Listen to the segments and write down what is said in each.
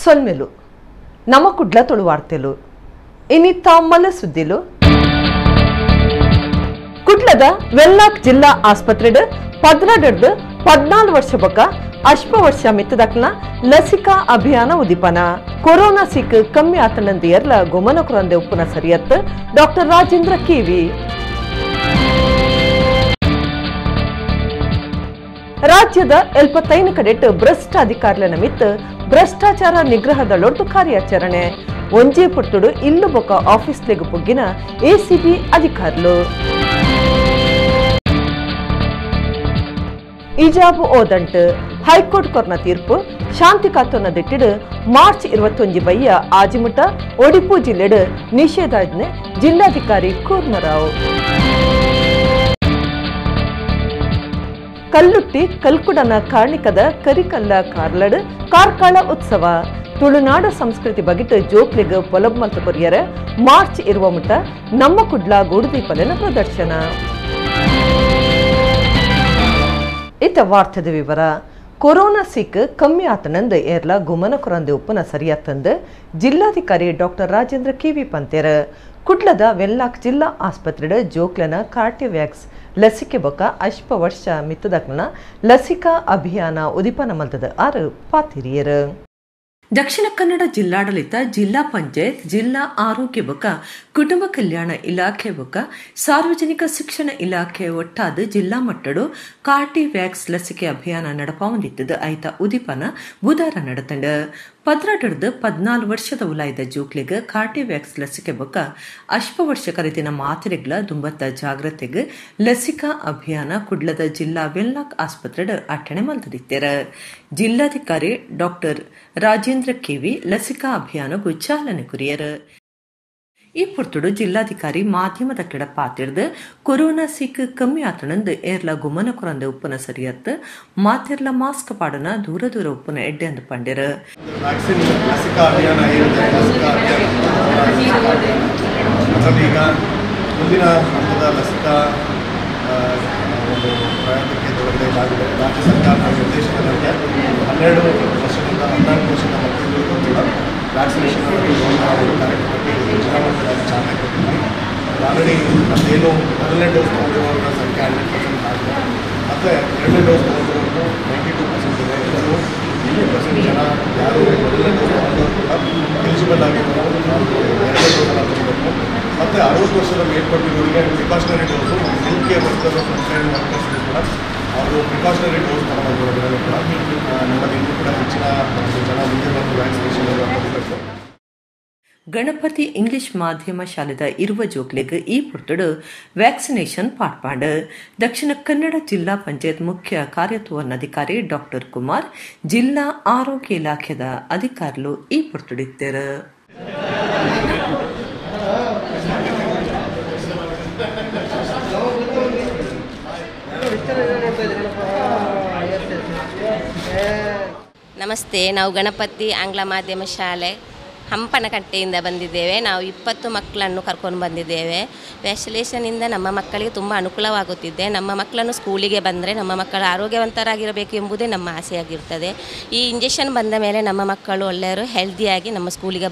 ಸೊಲ್ಮೆಲು ನಮ್ಮ ಕುಡ್ಲ ತುಳುವಾರ್ತೆಲು ಇನಿ ತಾಮಲ ಸುದ್ದಿಲು. ಕುಡ್ಲದ ವೆಲ್ಲಾಕ್ ಜಿಲ್ಲಾ ಆಸ್ಪತ್ರೆಡ್ 12 14 ವರ್ಷ ಬೊಕ್ಕ ಅಶ್ಪ ವರ್ಷ ಮಿತ್ತದಕ್ನ ಲಸಿಕಾ ಅಭಿಯಾನ ಉದ್ದೀಪನ. ಕೊರೋನಾ ಸಿಕ್ ಕಮ್ಮಿ ಆತನಂದು ಎರ್ಲ ಗೊಮನ ಕುರಂದೆ ಉಪ್ಪುನ ಸರಿಯತ್ ಡಾಕ್ಟರ್ ರಾಜೇಂದ್ರ ಕಿವಿ. ರಾಜ್ಯದ 75 ಕಡೆಟ್ ಭ್ರಷ್ಟ ಅಧಿಕಾರಿಗಳ ನಿಮಿತ್ತ ಭ್ರಷ್ಟಾಚಾರ ನಿಗ್ರಹದಳೊಡ್ದು ಕಾರ್ಯಾಚರಣೆ. ಒಂಜೇ ಪುರ್ತುಡು ಇಲ್ಲು ಬೊಕ್ಕ ಆಫೀಸ್ಲೆಗು ಪೊಗ್ಗಿನ ಎಸಿಬಿ ಅಧಿಕಾರಿಲು. ಇಜಾಬು ಓದಂಟು ಹೈಕೋರ್ಟ್ ಕೊರ್ನ ತೀರ್ಪು ಶಾಂತಿ ಕಾತೋನ ದಿಟ್ಟಿಡು ಮಾರ್ಚ್ 21 ಬಯ್ಯ ಆಜಿಮುಟ ಒಡಿಪು ಜಿಲ್ಲೆಡು ನಿಷೇಧಾಜ್ಞೆ ಜಿಲ್ಲಾಧಿಕಾರಿ ಕೂರ್ಮರಾವ್. ಕಲ್ಲುಟ್ಟಿ ಕಲ್ಕುಡನ ಕಾರ್ಣಿಕದ ಕರಿಕಲ್ಲ ಕಾರ್ಲಡ್ ಕಾರ್ಕಳ ಉತ್ಸವ ತುಳುನಾಡ ಸಂಸ್ಕೃತಿ ಬಗಿಟ್ಟು ಜೋಕ್ಲಿಗ್ ಪೊಲಬ್ ಮಲ್ತ ಕೊರಿಯರ ಮಾರ್ಚ್ ಇರುವ ಮುಟ ನಮ್ಮ ಕುಡ್ಲ ಗೂಡುದೀಪಲೆನ ಪ್ರದರ್ಶನ. ಇತ ವಾರ್ತೆದ ವಿವರ. ಕೊರೋನಾ ಸಿಕ್ ಕಮ್ಮಿ ಆತನಂದು ಏರ್ಲ ಗುಮನ ಕೊರಂದೆ ಉಪ್ಪುನ ಸರಿಯತ್ತಂದು ಜಿಲ್ಲಾಧಿಕಾರಿ ಡಾಕ್ಟರ್ ರಾಜೇಂದ್ರ ಕಿವಿ ಪಂತೇರ್. ಕುಡ್ಲದ ವೆಲ್ಲಾಕ್ ಜಿಲ್ಲಾ ಆಸ್ಪತ್ರೆಡ್ ಜೋಕ್ಲನ ಕಾರ್ಟಿವ್ಯಾಕ್ಸ್ ಲಸಿಕೆ ಬೊಕ್ಕ ಅಶ್ಪ ವರ್ಷ ಮಿತ್ತದಕ್ನ ಲಸಿಕಾ ಅಭಿಯಾನ ಉದ್ದೀಪನ ಮಲ್ತದ ಆರು ಪಾತಿರಿಯರು. ದಕ್ಷಿಣ ಕನ್ನಡ ಜಿಲ್ಲಾಡಳಿತ, ಜಿಲ್ಲಾ ಪಂಚಾಯತ್, ಜಿಲ್ಲಾ ಆರೋಗ್ಯ ಬೊಕ್ಕ ಕುಟುಂಬ ಕಲ್ಯಾಣ ಇಲಾಖೆ ಬೊಕ್ಕ ಸಾರ್ವಜನಿಕ ಶಿಕ್ಷಣ ಇಲಾಖೆ ಒಟ್ಟಾದ ಜಿಲ್ಲಾ ಮಟ್ಟಡು ಕಾರ್ಟಿವ್ಯಾಕ್ಸ್ ಲಸಿಕೆ ಅಭಿಯಾನ ನಡಪಾವಂದಿತ್ತದ ಐತ ಉದ್ದೀಪನ ಬುಧಾರ ನಡತಂಡ. 12 14 ವರ್ಷದ ಉಲಾಯ್ದ ಜೋಕ್ಲಿಗ್ ಕಾರ್ಟಿವ್ಯಾಕ್ಸ್ ಲಸಿಕೆ ಬೊಕ್ಕ ಅಶ್ಪ ವರ್ಷ ಕರಿತಿನ ಮಾತ್ರೆಗಳ ದುಂಬತ್ತ ಜಾಗ್ರತೆಗ್ ಲಸಿಕಾ ಅಭಿಯಾನ ಕುಡ್ಲದ ಜಿಲ್ಲಾ ವೆಲ್ಲಾಕ್ ಆಸ್ಪತ್ರೆಡ್ ಅಟ್ಟಣೆ ಮಲ್ತದಿತ್ತೆರ. ಜಿಲ್ಲಾಧಿಕಾರಿ ಡಾಕ್ಟರ್ ರಾಜೇಂದ್ರ ಕೆವಿ ಲಸಿಕಾ ಅಭಿಯಾನಕ್ಕೂ ಚಾಲನೆ ಕೊರಿಯರು. ಈ ಪುರ್ತುಡು ಜಿಲ್ಲಾಧಿಕಾರಿ ಮಾಧ್ಯಮದ ಕೆಡ ಪಾತಿರ್ದು ಕೊರೋನಾ ಸಿಕ್ ಕಮ್ಮಿ ಆತನಂದು ಏರ್ಲ ಗುಮನ ಕೊರಂದೆ ಉಪ್ಪುನ ಸರಿಯತ್ ಮಾತಿರ್ಲ ಮಾಸ್ಕ್ ಪಾಡನ ದೂರ ದೂರ ಉಪ್ಪುನ ಎಡ್ಡೆ ಅಂದು ಪಂಡೆರು. ವ್ಯಾಕ್ಸಿನ್ ಲಸಿಕಾ ಅಭಿಯಾನ ಏನಿದೆ, ಲಸಿಕಾ ಅಭಿಯಾನ ಈಗ ಮುಂದಿನ ಹಂತದ ಲಸಿಕಾ ಒಂದು ಪ್ರಯತ್ನಕ್ಕೆ ತೊಡಗಬೇಕಾಗಿದೆ. ರಾಜ್ಯ ಸರ್ಕಾರದ ನಿರ್ದೇಶನದಂತೆ 12 ವರ್ಷದಿಂದ 14 ವರ್ಷದ ಮಕ್ಕಳಿಗೂ ಕೂಡ ವ್ಯಾಕ್ಸಿನೇಷನ್ ಕಾರ್ಯಕ್ರಮಕ್ಕೆ ಜಿಲ್ಲಾ ಮಟ್ಟದಲ್ಲಿ ಚಾಲನೆ ಕೊಟ್ಟಿದ್ವಿ. ಆಲ್ರೆಡಿ ನಮ್ಮದೇನು ಮೊದಲನೇ ಡೋಸ್ ತೊಗೊಂಡಿರುವವರ ಸಂಖ್ಯೆ 100% ಆಗಿದೆ, ಮತ್ತು ಎರಡನೇ ಡೋಸ್ ತೊಗೊಂಡಿರೋರು 92% ಇದೆ. ಎಲ್ಲರೂ 80% ಜನ ಯಾರು ಮೊದಲನೇ ಡೋಸ್ ತೊಗೊಂಡವರು ಕೂಡ ಎಲಿಜಿಬಲ್ ಆಗಿರೋರು ಎರಡನೇ ಡೋಸನ್ನು ತೊಗೋಬೇಕು. ಮತ್ತು 60 ವರ್ಷದ ಮೇಲ್ಪಟ್ಟಿರೋರಿಗೆ precautionary dose, health care worker, frontline ವರ್ಕರ್ಸ್ಗೂ ಕೂಡ ಅವರು ಪ್ರಿಕಾಷನರಿ ಡೋಸ್ ತೊಗೊಳೋದ್ರೊಳಗಡೆ ಕೂಡ ನಮ್ಮಲ್ಲಿ ಇನ್ನೂ ಕೂಡ ಹೆಚ್ಚಿನ ಜನ ಮುಂದೆ ಬಂದು ವ್ಯಾಕ್ಸಿನೇಷನ್ ತಗೋಬೇಕು. ಗಣಪತಿ ಇಂಗ್ಲಿಷ್ ಮಾಧ್ಯಮ ಶಾಲೆದ ಇರುವ ಜೋಕ್ಲೆಗ್ ಈ ಪುರ್ತುಡು ವ್ಯಾಕ್ಸಿನೇಷನ್ ಪಾಟ್ಪಾಂಡ್. ದಕ್ಷಿಣ ಕನ್ನಡ ಜಿಲ್ಲಾ ಪಂಚಾಯತ್ ಮುಖ್ಯ ಕಾರ್ಯತ್ವನ್ನಾಧಿಕಾರಿ ಡಾಕ್ಟರ್ ಕುಮಾರ್, ಜಿಲ್ಲಾ ಆರೋಗ್ಯ ಇಲಾಖೆದ ಅಧಿಕಾರಿಗಳು ಈ ಪುರ್ತುಡಿತ್ತೆರು. ನಮಸ್ತೆ, ನಾವು ಗಣಪತಿ ಆಂಗ್ಲ ಮಾಧ್ಯಮ ಶಾಲೆ ಹಂಪನಕಟ್ಟೆಯಿಂದ ಬಂದಿದ್ದೇವೆ. ನಾವು 20 ಮಕ್ಕಳನ್ನು ಕರ್ಕೊಂಡು ಬಂದಿದ್ದೇವೆ. ವ್ಯಾಕ್ಸಿನೇಷನಿಂದ ನಮ್ಮ ಮಕ್ಕಳಿಗೆ ತುಂಬ ಅನುಕೂಲವಾಗುತ್ತಿದೆ. ನಮ್ಮ ಮಕ್ಕಳನ್ನು ಸ್ಕೂಲಿಗೆ ಬಂದರೆ ನಮ್ಮ ಮಕ್ಕಳು ಆರೋಗ್ಯವಂತರಾಗಿರಬೇಕು ಎಂಬುದೇ ನಮ್ಮ ಆಸೆಯಾಗಿರ್ತದೆ. ಈ ಇಂಜೆಕ್ಷನ್ ಬಂದ ಮೇಲೆ ನಮ್ಮ ಮಕ್ಕಳು ಒಳ್ಳೆಯವರು ಹೆಲ್ದಿಯಾಗಿ ನಮ್ಮ ಸ್ಕೂಲಿಗೆ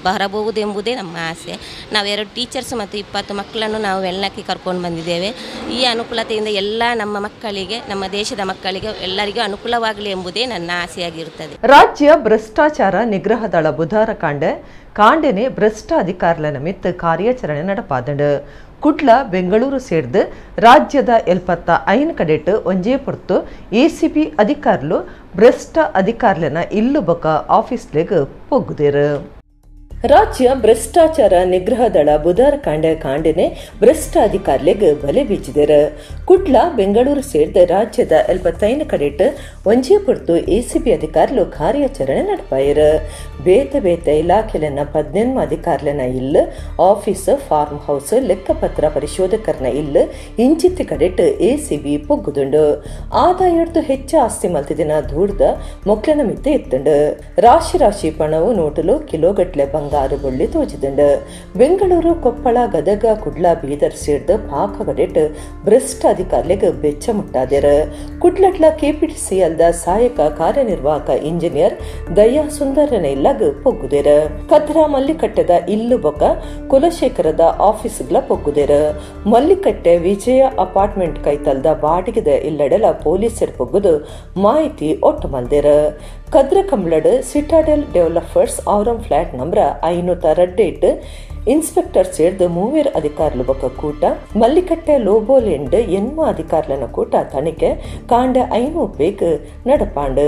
ಬರಬಹುದು ಎಂಬುದೇ ನಮ್ಮ ಆಸೆ. ನಾವು 2 ಟೀಚರ್ಸ್ ಮತ್ತು 20 ಮಕ್ಕಳನ್ನು ನಾವು ವೆಲ್ಲಕ್ಕೆ ಕರ್ಕೊಂಡು ಬಂದಿದ್ದೇವೆ. ಈ ಅನುಕೂಲತೆಯಿಂದ ಎಲ್ಲ ನಮ್ಮ ಮಕ್ಕಳಿಗೆ, ನಮ್ಮ ದೇಶದ ಮಕ್ಕಳಿಗೆ ಎಲ್ಲರಿಗೂ ಅನುಕೂಲವಾಗಲಿ ಎಂಬುದೇ ನನ್ನ ಆಸೆಯಾಗಿರುತ್ತದೆ. ರಾಜ್ಯ ಭ್ರಷ್ಟಾಚಾರ ನಿಗ್ರಹ ದಳ ಬುಧಾರ ಕಾಂಡೆನೆ ಭ್ರಷ್ಟ ಅಧಿಕಾರಿಗಳ ನಿಮಿತ್ತ ಕಾರ್ಯಾಚರಣೆ நடப்பாದಂಡು. ಕುಡ್ಲ, ಬೆಂಗಳೂರು ಸೇರ್ದು ರಾಜ್ಯದ 75 ಕಡೆಟ್ ಒಂಜೇ ಪೊರ್ತು ಎಸಿಬಿ ಅಧಿಕಾರಿಲು ಭ್ರಷ್ಟ ಅಧಿಕಾರಿಗಳನ್ನ ಇಲ್ಲು ಬೊಕ ಆಫೀಸ್ಲೆಗ್ ಪೊಗ್ಗುದೇರು. ರಾಜ್ಯ ಭ್ರಷ್ಟಾಚಾರ ನಿಗ್ರಹ ದಳ ಬುಧಾರ ಕಾಂಡೆನೆ ಭ್ರಷ್ಟ ಅಧಿಕಾರಿಗಳಿಗೆ ಬಲೆ ಬೀಚಿದರು. ಕುಡ್ಲ, ಬೆಂಗಳೂರು ಸೇರಿದ ರಾಜ್ಯದ 75 ಕಡೆಟ್ ಒಂಜೇ ಪೊರ್ತು ಎಸಿಬಿ ಅಧಿಕಾರಿಗಳು ಕಾರ್ಯಾಚರಣೆ ನಡೆಪಾಯರು. ಬೇತೆ ಬೇತೆ ಇಲಾಖೆಲನ್ನ 18 ಅಧಿಕಾರಿಗಳನ್ನ ಇಲ್ಲು, office, farm house, ಲೆಕ್ಕಪತ್ರ ಪರಿಶೋಧಕರನ್ನ ಇಲ್ಲು ಇಂಚಿತ್ತಿ ಕಡೆಟ್ ಎಸಿಬಿ ಪೊಗ್ಗುದುಂಡು. ಆದಾಯಡ್ದು ಹೆಚ್ಚು ಆಸ್ತಿ ಮಲ್ತಿದಿನ ದೂರ್ದ ಮೊಕ್ಲೆನ ಮಿತ್ತೆ ಎತ್ತುಂಡು. ರಾಶಿ ರಾಶಿ ಪಣವು ನೋಟಲು ಕಿಲೋಗಟ್ಲೆ ಬಂಗಾರ ದಾರು ಬೊಳ್ಳಿ ತೋಜಿದಂಡು. ಬೆಂಗಳೂರು, ಕೊಪ್ಪಳ, ಗದಗ, ಕುಡ್ಲ, ಬೀದರ್ ಸೇರ್ದು ಪಾಕಗಡೆಟ್ ಭ್ರಷ್ಟ ಅಧಿಕಾರಿಗಳಿಗೆ ಬೆಚ್ಚ ಮುಟ್ಟಾದಿರು. ಕುಡ್ಲಟ್ಲ ಕೆಪಿಟಿಸಿಎಲ್ದ ಸಹಾಯಕ ಕಾರ್ಯನಿರ್ವಾಹಕ ಇಂಜಿನಿಯರ್ ದಯಾ ಸುಂದರನ ಇಲ್ಲಗ್ ಪೊಗ್ಗುದಿರು. ಕದ್ರ ಮಲ್ಲಿಕಟ್ಟೆದ ಇಲ್ಲು ಬೊಕ ಕುಲಶೇಖರದ ಆಫೀಸ್ಗಳ ಪೊಗ್ಗುದಿರು. ಮಲ್ಲಿಕಟ್ಟೆ ವಿಜಯ ಅಪಾರ್ಟ್ಮೆಂಟ್ ಕೈತಲ್ದ ಬಾಡಿಗೆದ ಇಲ್ಲಡೆಲ ಪೊಲೀಸರು ಪೊಗ್ಗುದು ಮಾಹಿತಿ ಒಟ್ಟು ಮಲ್ದಿರು. ಕದ್ರ ಕಂಬ್ಳಡ್ ಸಿಟಾಡೆಲ್ ಡೆವಲಪರ್ಸ್ ಆರಂ ಫ್ಲಾಟ್ ನಂಬರ್ 502 ಇನ್ಸ್ಪೆಕ್ಟರ್ ಸೇರ್ದು ಮೂವೇರ್ ಅಧಿಕಾರಿಲು ಬೊಕ ಕೂಟ ಮಲ್ಲಿಕಟ್ಟೆ ಲೋಬೋಲೆಂಡ್ ಎನ್ಮ ಅಧಿಕಾರಿಲನ ಕೂಟ ತನಿಖೆ ಕಾಂಡ 5 ಬೇಕ್ ನಡಪಾಂಡು.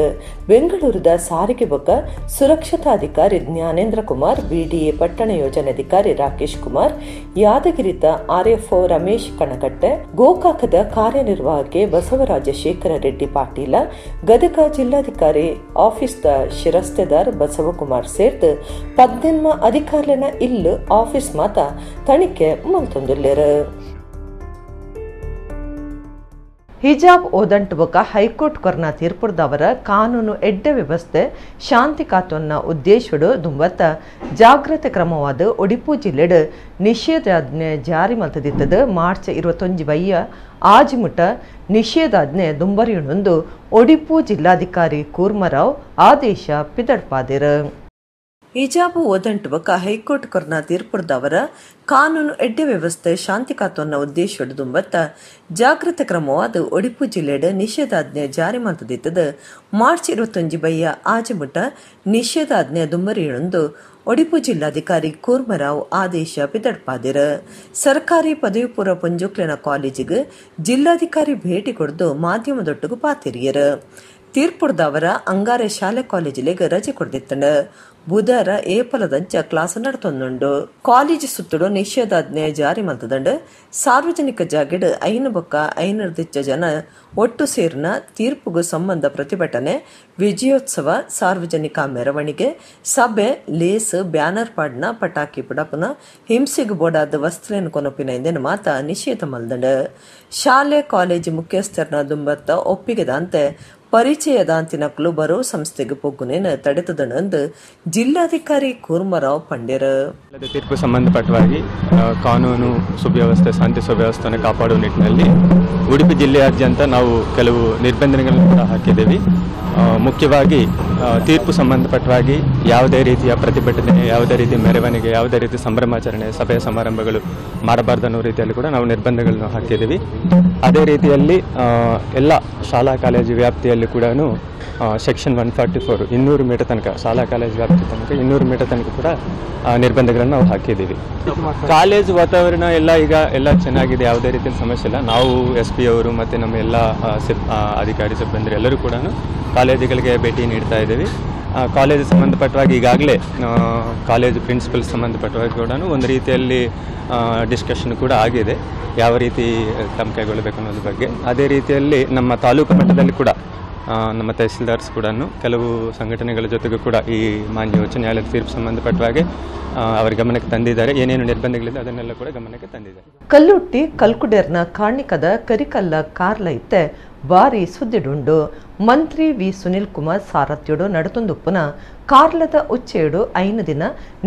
ಬೆಂಗಳೂರದ ಸಾರಿಗೆ ಬೊಕ ಸುರಕ್ಷತಾಧಿಕಾರಿ ಜ್ಞಾನೇಂದ್ರ ಕುಮಾರ್, ಬಿಡಿಎ ಪಟ್ಟಣ ಯೋಜನೆ ಅಧಿಕಾರಿ ರಾಕೇಶ್ ಕುಮಾರ್, ಯಾದಗಿರಿತ ಆರ್ಎಫ್ಒ ರಮೇಶ್ ಕಣಕಟ್ಟೆ, ಗೋಕಾಕದ ಕಾರ್ಯನಿರ್ವಾಹಕೆ ಬಸವರಾಜ ಶೇಖರ ರೆಡ್ಡಿ ಪಾಟೀಲ, ಗದಗ ಜಿಲ್ಲಾಧಿಕಾರಿ ಆಫೀಸ್ದ ಶಿರಸ್ತೆದಾರ್ ಬಸವಕುಮಾರ್ ಸೇರ್ದು 18 ಅಧಿಕಾರಿಲನ ಇಲ್ಲು ಆಫೀಸ್ ಮಾತ ತನಿಖೆ ಮಲ್ತೊಂದುಲ್ಲೆರ್. ಹಿಜಾಬ್ ಓದಂಟು ಬೊಕ ಹೈಕೋರ್ಟ್ ಕೊರ್ನ ತೀರ್ಪುರ್ದವರ ಕಾನೂನು ಎಡ್ಡೆ ವ್ಯವಸ್ಥೆ ಶಾಂತಿ ಕಾತೊನ್ನ ಉದ್ದೇಶಡು ದುಂಬತ್ತ ಜಾಗ್ರತೆ ಕ್ರಮವಾದ ಒಡಿಪು ಜಿಲ್ಲೆಡ್ ನಿಷೇಧಾಜ್ಞೆ ಜಾರಿ ಮಲ್ತದಿತ್ತದ. ಮಾರ್ಚ್ 21 ಬಯ್ಯ ಆಜಿಮುಟ ನಿಷೇಧಾಜ್ಞೆ ದುಂಬರಿಯುಣೊಂದು ಒಡಿಪು ಜಿಲ್ಲಾಧಿಕಾರಿ ಕೂರ್ಮರಾವ್ ಆದೇಶ ಪಿದಡ್ಪಾದಿರು. ಹಿಜಾಬು ಓದಂಟು ಬೊಕ ಹೈಕೋರ್ಟ್ ಕೊರ್ನ ತೀರ್ಪುರ್ದವರ ಕಾನೂನು ಎಡ್ಡೆ ವ್ಯವಸ್ಥೆ ಶಾಂತಿ ಕಾತೊನ್ನ ಉದ್ದೇಶಡು ದುಂಬತ್ತ ಜಾಗೃತ ಕ್ರಮವಾದ ಒಡಿಪು ಜಿಲ್ಲೆಡ್ ನಿಷೇಧಾಜ್ಞೆ ಜಾರಿ ಮಲ್ತದಿತ್ತದ. ಮಾರ್ಚ್ 21 ಬಯ್ಯ ಆಜಿಮುಟ ನಿಷೇಧಾಜ್ಞೆ ದುಂಬರಿಯೊಂದು ಒಡಿಪು ಜಿಲ್ಲಾಧಿಕಾರಿ ಕೂರ್ಮರಾವ್ ಆದೇಶ ಪಿದಡ್ಪಾದಿರು. ಸರ್ಕಾರಿ ಪದವಿ ಪೂರ್ವ ಪೊಂಜುಕ್ಲೆನ ಕಾಲೇಜಿಗೆ ಜಿಲ್ಲಾಧಿಕಾರಿ ಭೇಟಿ ಕೊಡ್ದು ಮಾಧ್ಯಮದೊಟ್ಟಿಗೆ ಪಾತಿರಿಯರು. ತೀರ್ಪುರ್ದವರ ಅಂಗಾರೆ ಶಾಲೆ ಕಾಲೇಜಿಲೆಗ್ ರಜೆ ಕೊಡ್ದಿತ್ತಂಡು. ಬುಧವಾರ ಏಪಲದಂಚ ಕ್ಲಾಸ್ ನಡತೊಂದುಂಡು. ಕಾಲೇಜು ಸುತ್ತಡು ನಿಷೇಧಾಜ್ಞೆ ಜಾರಿ ಮಲ್ತದಂಡು. ಸಾರ್ವಜನಿಕ ಜಾಗೆಡ್ 5 ಬೊಕ್ಕ 5 ಜನ ಒಟ್ಟು ಸೇರಿನ ತೀರ್ಪುಗು ಸಂಬಂಧ ಪ್ರತಿಭಟನೆ, ವಿಜಯೋತ್ಸವ, ಸಾರ್ವಜನಿಕ ಮೆರವಣಿಗೆ, ಸಭೆ, ಲೇಸ್, ಬ್ಯಾನರ್ ಪಾಡ್ನ, ಪಟಾಕಿ ಪುಡಪುನ, ಹಿಂಸೆಗೆ ಬೋಡಾದ ವಸ್ತ್ರೇನು ಕೊನಪಿನ ಇಂದೇನು ಮಾತ ನಿಷೇಧ ಮಲ್ದಂಡು. ಶಾಲೆ ಕಾಲೇಜು ಮುಖ್ಯಸ್ಥರನ ದುಂಬತ್ತ ಒಪ್ಪಿಗೆದಂತೆ ಪರಿಚಯದಾಂತಿನಕ್ಲು ಬರೋ ಸಂಸ್ಥೆಗೆ ಪೊಗ್ಗುನೇನು ತಡೆತದಣಂದು ಜಿಲ್ಲಾಧಿಕಾರಿ ಕೂರ್ಮರಾವ್ ಪಂಡ್ಯರು. ತೀರ್ಪು ಸಂಬಂಧಪಟ್ಟವಾಗಿ ಕಾನೂನು ಸುವ್ಯವಸ್ಥೆ, ಶಾಂತಿ ಸುವ್ಯವಸ್ಥೆಯನ್ನು ಕಾಪಾಡುವ ನಿಟ್ಟಿನಲ್ಲಿ ಉಡುಪಿ ಜಿಲ್ಲೆಯಾದ್ಯಂತ ನಾವು ಕೆಲವು ನಿರ್ಬಂಧನೆಗಳನ್ನು ಕೂಡ ಹಾಕಿದ್ದೀವಿ. ಮುಖ್ಯವಾಗಿ ತೀರ್ಪು ಸಂಬಂಧಪಟ್ಟವಾಗಿ ಯಾವುದೇ ರೀತಿಯ ಪ್ರತಿಭಟನೆ, ಯಾವುದೇ ರೀತಿ ಮೆರವಣಿಗೆ, ಯಾವುದೇ ರೀತಿ ಸಂಭ್ರಮಾಚರಣೆ, ಸಭೆ ಸಮಾರಂಭಗಳು ಮಾಡಬಾರ್ದು ಅನ್ನೋ ರೀತಿಯಲ್ಲಿ ಕೂಡ ನಾವು ನಿರ್ಬಂಧಗಳನ್ನು ಹಾಕಿದ್ದೀವಿ. ಅದೇ ರೀತಿಯಲ್ಲಿ ಎಲ್ಲ ಶಾಲಾ ಕಾಲೇಜು ವ್ಯಾಪ್ತಿಯಲ್ಲಿ ಕೂಡ ಸೆಕ್ಷನ್ 144 200 ಮೀಟರ್ ತನಕ, ಶಾಲಾ ಕಾಲೇಜು ವ್ಯಾಪ್ತಿ ತನಕ 200 ಮೀಟರ್ ತನಕ ಕೂಡ ನಿರ್ಬಂಧಗಳನ್ನು ನಾವು ಹಾಕಿದ್ದೀವಿ. ಕಾಲೇಜು ವಾತಾವರಣ ಎಲ್ಲ ಈಗ ಎಲ್ಲ ಚೆನ್ನಾಗಿದೆ, ಯಾವುದೇ ರೀತಿಯ ಸಮಸ್ಯೆ ಇಲ್ಲ. ನಾವು ಎಸ್ ಪಿ ಅವರು ಮತ್ತು ನಮ್ಮ ಎಲ್ಲ ಅಧಿಕಾರಿ ಸಿಬ್ಬಂದಿ ಎಲ್ಲರೂ ಕೂಡ ಕಾಲೇಜುಗಳಿಗೆ ಭೇಟಿ ನೀಡ್ತಾ ಇದ್ದೀವಿ. ಕಾಲೇಜು ಸಂಬಂಧಪಟ್ಟವಾಗಿ ಈಗಾಗಲೇ ಕಾಲೇಜು ಪ್ರಿನ್ಸಿಪಲ್ ಸಂಬಂಧಪಟ್ಟವಾಗಿ ಕೂಡ ಒಂದು ರೀತಿಯಲ್ಲಿ ಡಿಸ್ಕಷನ್ ಕೂಡ ಆಗಿದೆ, ಯಾವ ರೀತಿ ಕ್ರಮ ಕೈಗೊಳ್ಳಬೇಕು ಅನ್ನೋದ್ರ ಬಗ್ಗೆ. ಅದೇ ರೀತಿಯಲ್ಲಿ ನಮ್ಮ ತಾಲೂಕು ಮಟ್ಟದಲ್ಲಿ ಕೂಡ ನಮ್ಮ ತಹಸೀಲ್ದಾರ್ಸ್ ಕೂಡ ಕೆಲವು ಸಂಘಟನೆಗಳ ಜೊತೆಗೂ ಕೂಡ ಈ ಮಾನ್ಯ ಉಚ್ಚ ನ್ಯಾಯಾಲಯದ ತೀರ್ಪು ಸಂಬಂಧಪಟ್ಟವಾಗೆ ಅವರ ಗಮನಕ್ಕೆ ತಂದಿದ್ದಾರೆ. ಏನೇನು ನಿರ್ಬಂಧಗಳಿದೆ ಅದನ್ನೆಲ್ಲ ಕೂಡ ಗಮನಕ್ಕೆ ತಂದಿದ್ದಾರೆ. ಕಲ್ಲುಟ್ಟಿ ಕಲ್ಕುಡೇರ್ನ ಕಾರ್ಣಿಕದ ಕರಿಕಲ್ಲ ಕಾರ್ಲ ಇತ್ತೆ ಭಾರಿ ಸುದ್ದಿಡುಂಡು. ಮಂತ್ರಿ ವಿ ಸುನಿಲ್ ಕುಮಾರ್ ಸಾರಥ್ಯುಡು ನಡತೊಂದುಪ್ಪುನ ಕಾರ್ಲದ ಉಚ್ಚೆಯಡು 5 ದಿನ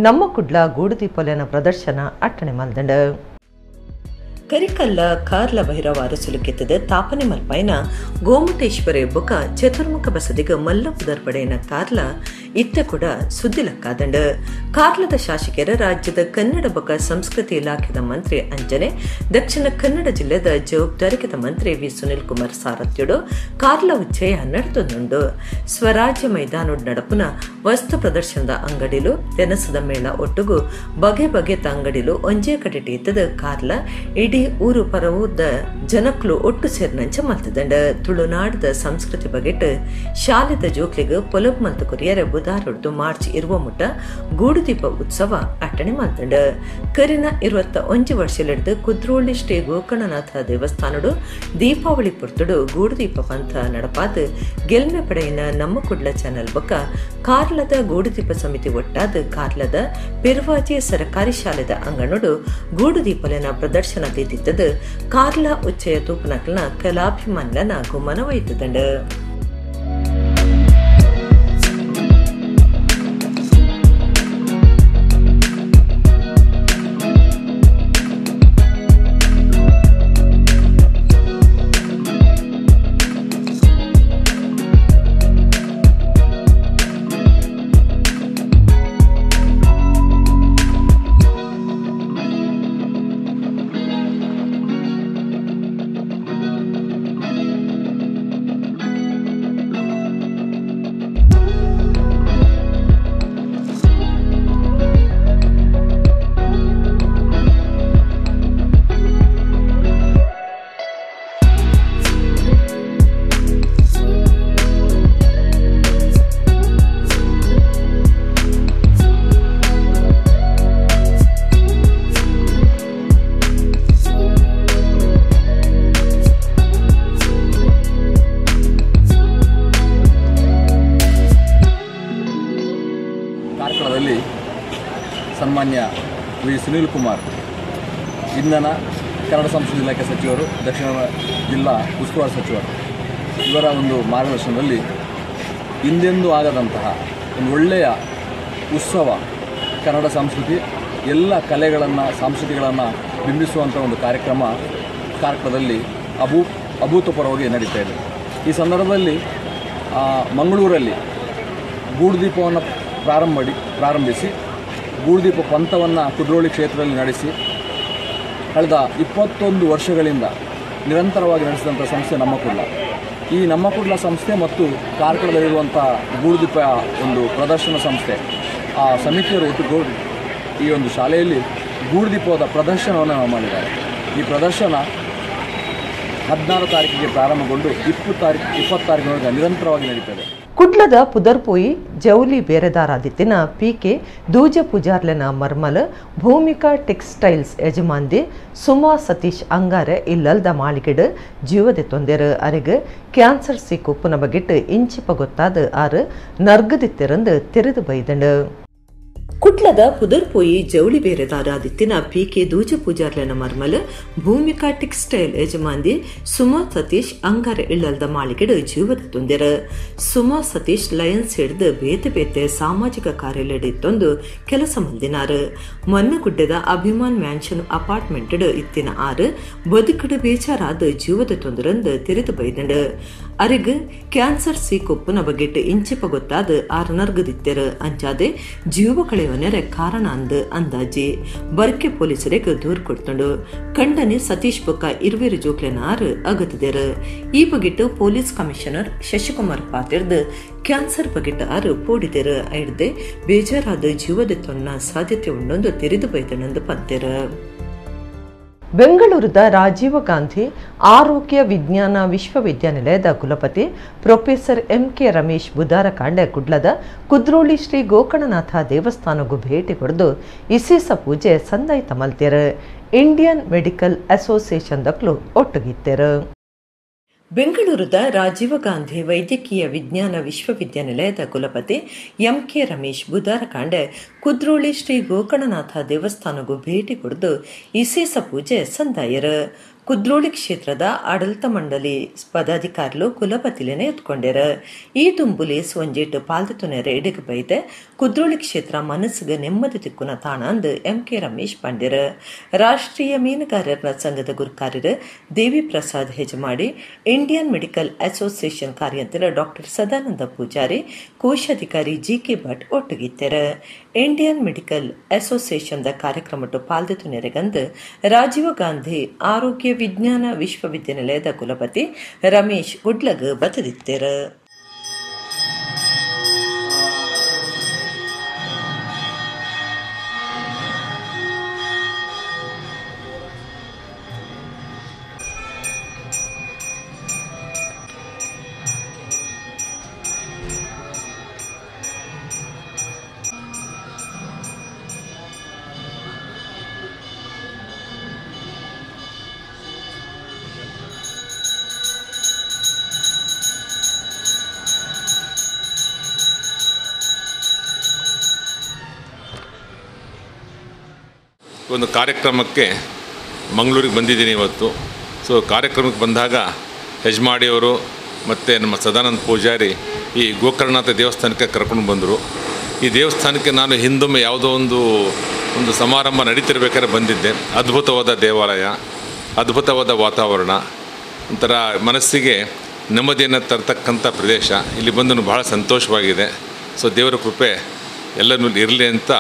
ನಮ್ಮ ಕುಡ್ಲ ಗೂಡುದೀಪೊಲೆನ ಪ್ರದರ್ಶನ ಅಟ್ಟಣೆ ಮಲ್ದಂಡು. ಕರಿಕಲ್ಲ ಕಾರ್ಲ ಭೈರವ ಅರಸುಲುಕೆತ್ತದ ತಾಪನೆ ಮಲ್ಪಾಯಿನ ಗೋಮಟೇಶ್ವರ ಬೊಕ ಚತುರ್ಮುಖ ಬಸದಿಗ ಮಲ್ಲಪುದರ್ಪಡೆಯನ ಕಾರ್ಲ ಇತ್ತ ಕೂಡ ಸುದ್ದಿಲಕ್ಕಾದಂಡ. ಕಾರ್ಲದ ಶಾಸಕರ ರಾಜ್ಯದ ಕನ್ನಡ ಬೊಕ ಸಂಸ್ಕೃತಿ ಇಲಾಖೆದ ಮಂತ್ರಿ ಅಂಜನೆ, ದಕ್ಷಿಣ ಕನ್ನಡ ಜಿಲ್ಲೆದ ಜವಾಬ್ದಾರಿಕದ ಮಂತ್ರಿ ವಿ ಸುನಿಲ್ ಕುಮಾರ್ ಸಾರಥ್ಯುಡು ಕಾರ್ಲ ಉಚ್ಚಯ ನಡೆದುಂಡು. ಸ್ವರಾಜ್ಯ ಮೈದಾನೋಡ್ ನಡಪುನ ವಸ್ತು ಪ್ರದರ್ಶನದ ಅಂಗಡಿಲು ತೆನಸದ ಮೇಳ ಒಟ್ಟುಗು ಬಗೆ ಬಗೆತ ಅಂಗಡಿಲು ಒಂಜೇ ಕಡೆಟಿ ಇತ್ತದ ಕಾರ್ಲ ಇಡೀ ಊರು ಪರವೂರ್ದ ಜನಕ್ಲು ಒಟ್ಟು ಸೇರಿನಂಚ ಮಲ್ತದಂಡ. ತುಳುನಾಡದ ಸಂಸ್ಕೃತಿ ಬಗೆಟ್ ಶಾಲೆದ ಜೋಕ್ಲಿಗ್ ಪೊಲಬ್ ಮಲ್ತ ಕೊರಿಯರ ಬುಧಾರೊಡ್ದು ಮಾರ್ಚ್ 20 ಮುಟ್ಟ ಗೂಡುದೀಪ ಉತ್ಸವ ಅಟ್ಟಣೆ ಮಲ್ತಂಡ. ಕರಿನ 21 ವರ್ಷಲಿಡ್ದು ಕುದ್ರೋಳಿ ಶ್ರೀ ಗೋಕರ್ಣನಾಥ ದೇವಸ್ಥಾನಡು ದೀಪಾವಳಿ ಪುರ್ತುಡು ಗೂಡುದೀಪ ಪಂಥ ನಡಪಾದ ಗೆಲ್ಮೆ ಪಡೆಯಿನ ನಮ್ಮ ಕುಡ್ಲ ಚಾನೆಲ್ ಬೊಕ್ಕ ಕಾರ್ಲದ ಗೂಡುದೀಪ ಸಮಿತಿ ಒಟ್ಟಾದ ಕಾರ್ಲದ ಪೆರ್ವಾಜೆ ಸರಕಾರಿ ಶಾಲೆದ ಅಂಗಣಡು ಗೂಡುದೀಪಲೆನ ಪ್ರದರ್ಶನ ತೀತಿತ್ತದು ಕಾರ್ಲ ಉಚ್ಚಯ ತೂಪನಕ್ಲನ ಕಲಾಭಿಮಾನ್ಲನ ಗುಮನ ವೈತದಂಡ. ಕಾರ್ಕಳದಲ್ಲಿ ಸನ್ಮಾನ್ಯ ವಿ ಸುನೀಲ್ ಕುಮಾರ್, ಇಂಧನ ಕನ್ನಡ ಸಂಸ್ಕೃತಿ ಇಲಾಖೆ ಸಚಿವರು, ದಕ್ಷಿಣ ಜಿಲ್ಲಾ ಉಸ್ತುವಾರಿ ಸಚಿವರು, ಇವರ ಒಂದು ಮಾರ್ಗದರ್ಶನದಲ್ಲಿ ಹಿಂದೆಂದೂ ಆಗದಂತಹ ಒಂದು ಒಳ್ಳೆಯ ಉತ್ಸವ, ಕನ್ನಡ ಸಂಸ್ಕೃತಿ ಎಲ್ಲ ಕಲೆಗಳನ್ನು ಸಂಸ್ಕೃತಿಗಳನ್ನು ಬಿಂಬಿಸುವಂಥ ಒಂದು ಕಾರ್ಯಕ್ರಮ ಕಾರ್ಕಳದಲ್ಲಿ ಅಭೂತಪೂರ್ವವಾಗಿ ನಡೀತಾ ಇದೆ. ಈ ಸಂದರ್ಭದಲ್ಲಿ ಮಂಗಳೂರಲ್ಲಿ ಗೂಡುದೀಪವನ್ನು ಪ್ರಾರಂಭಿಸಿ ಗೂಡುದೀಪ ಪಂಥವನ್ನು ಕುದ್ರೋಳಿ ಕ್ಷೇತ್ರದಲ್ಲಿ ನಡೆಸಿ ಕಳೆದ 21 ವರ್ಷಗಳಿಂದ ನಿರಂತರವಾಗಿ ನಡೆಸಿದಂಥ ಸಂಸ್ಥೆ ನಮ್ಮ ಕುಡ್ಲ. ಈ ನಮ್ಮ ಕುಡ್ಲ ಸಂಸ್ಥೆ ಮತ್ತು ಕಾರ್ಕಳದಲ್ಲಿರುವಂಥ ಗೂಡುದೀಪ ಒಂದು ಪ್ರದರ್ಶನ ಸಂಸ್ಥೆ, ಆ ಸಮಿತಿಯವರು ಒಟ್ಟುಗೂಡಿ ಈ ಒಂದು ಶಾಲೆಯಲ್ಲಿ ಗೂಡುದೀಪದ ಪ್ರದರ್ಶನವನ್ನು ಮಾಡಿದ್ದಾರೆ. ಈ ಪ್ರದರ್ಶನ 16 ತಾರೀಕಿಗೆ ಪ್ರಾರಂಭಗೊಂಡು 20 ತಾರೀಕಿನವರೆಗೆ ನಿರಂತರವಾಗಿ ನಡೀತದೆ. ಕುಡ್ಲದ ಪುದರ್ಪೋಯಿ ಜೌಲಿ ಬೇರೆದಾರಾದಿತ್ತಿನ ಪಿಕೆ ದೂಜ ಪೂಜಾರ್ಲೆನ ಮರ್ಮಲ್ ಭೂಮಿಕಾ ಟೆಕ್ಸ್ಟೈಲ್ಸ್ ಯಜಮಾನ್ದಿ ಸುಮಾ ಸತೀಶ್ ಅಂಗಾರೆ ಇಲ್ಲಲ್ದ ಮಾಳಿಗೆಡು ಜೀವದೆ ತೊಂದೆರು. ಅರೆಗ್ ಕ್ಯಾನ್ಸರ್ ಸೀಕು ಪುನ ಬಗೆಟ್ ಇಂಚಿಪ ಗೊತ್ತಾದ ಆರು ನರ್ಗದಿತ್ತೆರಂದು ತೆರೆದು ಬೈದಂಡು. ಕುಡ್ಲದ ಪುದರ್ಪೋಯಿ ಜೌಳಿ ಬೇರೆದಾರಾದಿತ್ತಿನ ಪಿಕೆ ದೂಜ ಪೂಜಾರ್ಲೆನ ಮರ್ಮಲ್ ಭೂಮಿಕಾ ಟೆಕ್ಸ್ಟೈಲ್ ಯಜಮಾನ್ದಿ ಸುಮಾ ಸತೀಶ್ ಅಂಗಾರೆ ಇಳ್ಳಲ್ದ ಮಾಳಿಗೆಡು ಜೀವದ ತೊಂದೆರು. ಸುಮಾ ಸತೀಶ್ ಲಯನ್ಸ್ ಹಿಡಿದು ಬೇತೆ ಬೇತೆ ಸಾಮಾಜಿಕ ಕಾರ್ಯಾಲಯ ಕೆಲಸ ಮಂದಿನಾರು. ಮನ್ನಗುಡ್ಡದ ಅಭಿಮಾನ್ ಮ್ಯಾನ್ಷನ್ ಅಪಾರ್ಟ್ಮೆಂಟ್ ಇತ್ತಿನ ಆರು ಬದುಕಡು ಬೇಜಾರಾದ ಜೀವದ ತೊಂದರೆಂದು ತೆರೆದು ಬೈದಂಡು. ಅರಿಗ್ ಕ್ಯಾನ್ಸರ್ ಸೀಕೊಪ್ಪುನ ಬಗೆಟ್ ಇಂಚಿಪ ಗೊತ್ತಾದ ಆರು ನರ್ಗದಿತ್ತೆರು. ಅಂಚಾದೆ ಜೀವ ಕಳೆಯವನೆರೆ ಕಾರಣ ಅಂದು ಅಂದಾಜಿ ಬರ್ಕೆ ಪೊಲೀಸರಿಗೆ ದೂರು ಕೊಡ್ತಂಡು. ಕಂಡನೆ ಸತೀಶ್ ಬೊಕ್ಕ ಇರುವೆರು ಜೋಕ್ಲೆನ ಆರು ಅಗತದೆರು. ಈ ಬಗೆಟ್ ಪೊಲೀಸ್ ಕಮಿಷನರ್ ಶಶಿಕುಮಾರ್ ಪಾತಿರ್ದು ಕ್ಯಾನ್ಸರ್ ಬಗೆಟ್ ಆರು ಪೋಡಿದೆರು. ಐಡ್ದೆ ಬೇಜಾರಾದ ಜೀವದ ತೊನ್ನ ಸಾಧ್ಯತೆ ಉಂಡೊಂದು ತೆರೆದು ಬೈದನಂದು ಪಂತೆರು. ಬೆಂಗಳೂರದ ರಾಜೀವ ಗಾಂಧಿ ಆರೋಗ್ಯ ವಿಜ್ಞಾನ ವಿಶ್ವವಿದ್ಯಾನಿಲಯದ ಕುಲಪತಿ professor M K Ramesh ಬುಧಾರ ಕಾಂಡೆ ಕುಡ್ಲದ ಕುದ್ರೋಳಿ ಶ್ರೀ ಗೋಕರ್ಣನಾಥ ದೇವಸ್ಥಾನಕ್ಕೂ ಭೇಟಿ ಕೊಡದು ಇಸೇಸ ಪೂಜೆ ಸಂದಾಯಿತ ಮಲ್ತೇರು. Indian medical association ದಕ್ಲು ಒಟ್ಟುಗಿತ್ತೇರು. ಬೆಂಗಳೂರದ Rajiv Gandhi ವೈದ್ಯಕೀಯ ವಿಜ್ಞಾನ ವಿಶ್ವವಿದ್ಯಾನಿಲಯದ ಕುಲಪತಿ ಎಂ ಕೆ ರಮೇಶ್ ಬುಧಾರ ಕಾಂಡೆ ಕುದ್ರೋಳಿ ಶ್ರೀ ಗೋಕರ್ಣನಾಥ ದೇವಸ್ಥಾನಕ್ಕೂ ಭೇಟಿ ಕೊಡದು ಇಸೇಸ ಪೂಜೆ ಸಂದಾಯರು. ಕುದ್ರೋಳಿ ಕ್ಷೇತ್ರದ ಆಡಳಿತ ಮಂಡಳಿ ಪದಾಧಿಕಾರಿಲು ಕುಲಪತಿಲೇನೆ ಎತ್ಕೊಂಡರು. ಈ ದುಂಬುಲಿ ಒಂಜೇಟು ಪಾಲ್ದು ಎಡಿಗೆ ಬೈದೆ ಕುದ್ರೋಳಿ ಕ್ಷೇತ್ರ ಮನಸ್ಸಿಗೆ ನೆಮ್ಮದಿ ತಿಕ್ಕುನ ತಾಣ ಅಂದು ಎಂ ಕೆ ರಮೇಶ್ ಪಂಡ್ಯರು. ರಾಷ್ಟ್ರೀಯ ಮೀನುಗಾರರ ಸಂಘದ ಗುರುಕಾರ್ಯರು Devi Prasad Hejamadi, Indian medical association ಕಾರ್ಯಂತರ doctor Sadananda Poojary, ಕೋಶಾಧಿಕಾರಿ ಜಿ ಕೆ ಭಟ್ ಒಟ್ಟುಗಿತ್ತರು. Indian medical association ಕಾರ್ಯಕ್ರಮಟ್ಟು ಪಾಲ್ದು ನೆರೆಗಂದು ರಾಜೀವ ಗಾಂಧಿ ಆರೋಗ್ಯ ವಿಜ್ಞಾನ ವಿಶ್ವವಿದ್ಯಾನಿಲಯದ ಕುಲಪತಿ ರಮೇಶ್ ಗುಡ್ಲಗ್ ಬತದಿತ್ತರು. ಒಂದು ಕಾರ್ಯಕ್ರಮಕ್ಕೆ ಮಂಗಳೂರಿಗೆ ಬಂದಿದ್ದೀನಿ ಇವತ್ತು. ಸೊ ಕಾರ್ಯಕ್ರಮಕ್ಕೆ ಬಂದಾಗ ಹೆಜ್ಮಾಡಿಯವರು ಮತ್ತು ನಮ್ಮ ಸದಾನಂದ ಪೂಜಾರಿ ಈ ಗೋಕರ್ಣನಾಥ ದೇವಸ್ಥಾನಕ್ಕೆ ಕರ್ಕೊಂಡು ಬಂದರು. ಈ ದೇವಸ್ಥಾನಕ್ಕೆ ನಾನು ಹಿಂದೊಮ್ಮೆ ಯಾವುದೋ ಒಂದು ಒಂದು ಸಮಾರಂಭ ನಡೀತಿರ್ಬೇಕಾದ್ರೆ ಬಂದಿದ್ದೆ. ಅದ್ಭುತವಾದ ದೇವಾಲಯ, ಅದ್ಭುತವಾದ ವಾತಾವರಣ, ಒಂಥರ ಮನಸ್ಸಿಗೆ ನೆಮ್ಮದಿಯನ್ನು ತರತಕ್ಕಂಥ ಪ್ರದೇಶ. ಇಲ್ಲಿ ಬಂದು ಬಹಳ ಸಂತೋಷವಾಗಿದೆ. ಸೊ ದೇವರ ಕೃಪೆ ಎಲ್ಲರ ಇರಲಿ ಅಂತ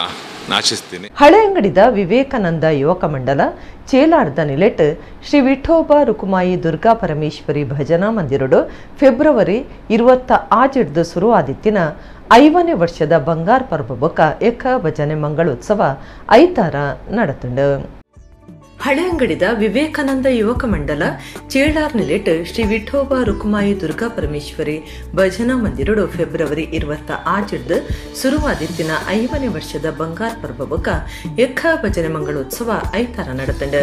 ಆಶಿಸ್ತೀನಿ. ಹಳೆಯಂಗಡಿದ ವಿವೇಕಾನಂದ ಯುವಕ ಮಂಡಲ ಚೇಲಾರ್ದ ನಿಲೆಟ್ ಶ್ರೀ ವಿಠೋಬ ರುಕುಮಾಯಿ ದುರ್ಗಾ ಪರಮೇಶ್ವರಿ ಭಜನಾ ಮಂದಿರಡು ಫೆಬ್ರವರಿ 26 ಶುರುವಾದಿತ್ತಿನ 5ನೇ ವರ್ಷದ ಬಂಗಾರ್ ಪರ್ವ ಬೊಕ್ಕ ಏಕ ಭಜನೆ ಮಂಗಳೋತ್ಸವ ಐತಾರ ನಡತುಂಡು. ಹಳೆಯಂಗಡಿದ ವಿವೇಕಾನಂದ ಯುವಕ ಮಂಡಲ ಚೇಳಾರ್ ನಿಲೆಟ್ ಶ್ರೀ ವಿಠೋಬ ರುಕುಮಾಯಿ ದುರ್ಗಾ ಪರಮೇಶ್ವರಿ ಭಜನಾ ಮಂದಿರಡು ಫೆಬ್ರವರಿ 26 ಸುರುವಾದಿತ್ತಿನ 5ನೇ ವರ್ಷದ ಬಂಗಾರ ಪರ್ಬ ಯಕ್ಕ ಭಜನೆ ಮಂಗಳೋತ್ಸವ ಐತಾರ ನಡೆತಂಡ.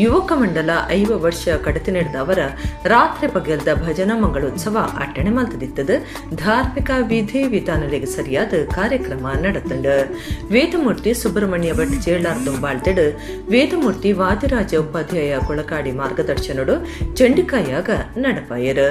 ಯುವಕ ಮಂಡಲ 5 ವರ್ಷ ಕಡತಿ ನಡೆದವರ ರಾತ್ರಿ ಪಗಲ್ದ ಭಜನಾ ಮಂಗಳೋತ್ಸವ ಅಟ್ಟಣೆ ಮಲ್ತದಿತ್ತದ. ಧಾರ್ಮಿಕ ವಿಧಿ ವಿಧಾನಗಳಿಗೆ ಸರಿಯಾದ ಕಾರ್ಯಕ್ರಮ ನಡೆತಂಡ. ವೇದಮೂರ್ತಿ ಸುಬ್ರಹ್ಮಣ್ಯ ಭಟ್ ಚೇಳಾರ್ ದುಂಬಾಳ್ತೆಡು ವೇದಮೂರ್ತಿ ವಾದಿರಾಜ ಉಪಾಧ್ಯಾಯ ಕೊಳಕಾಡಿ ಮಾರ್ಗದರ್ಶನಡು ಚಂಡಿಕಾಯಾಗ ನಡಪಾಯರು.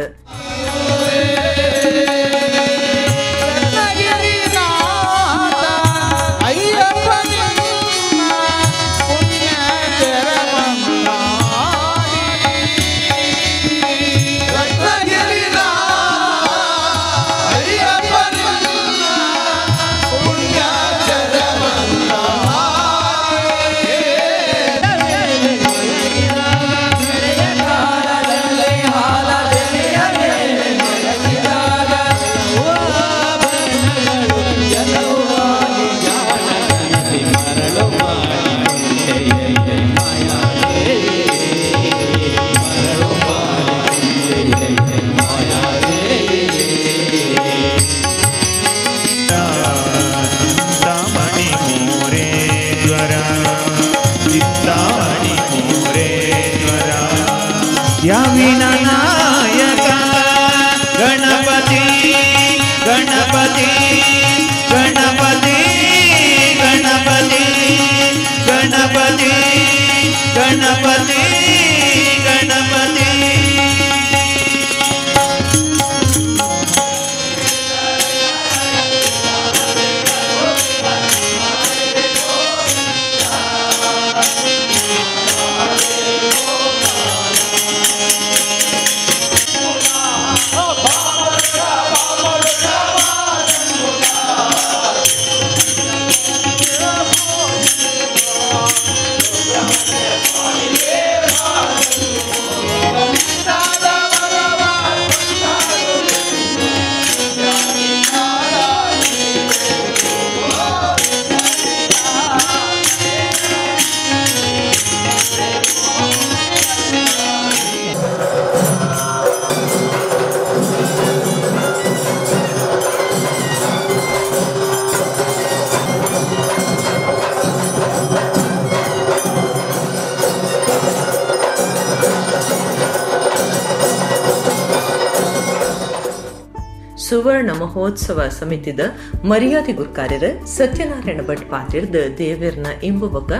ಸುವರ್ಣ ಮಹೋತ್ಸವ ಸಮಿತಿದ ಮರ್ಯಾದೆ ಗುರ್ಕಾರ್ಯರ ಸತ್ಯನಾರಾಯಣ ಭಟ್ ಪಾತಿರ್ದ ದೇವಿರ್ನ ಇಂಬುಬಕ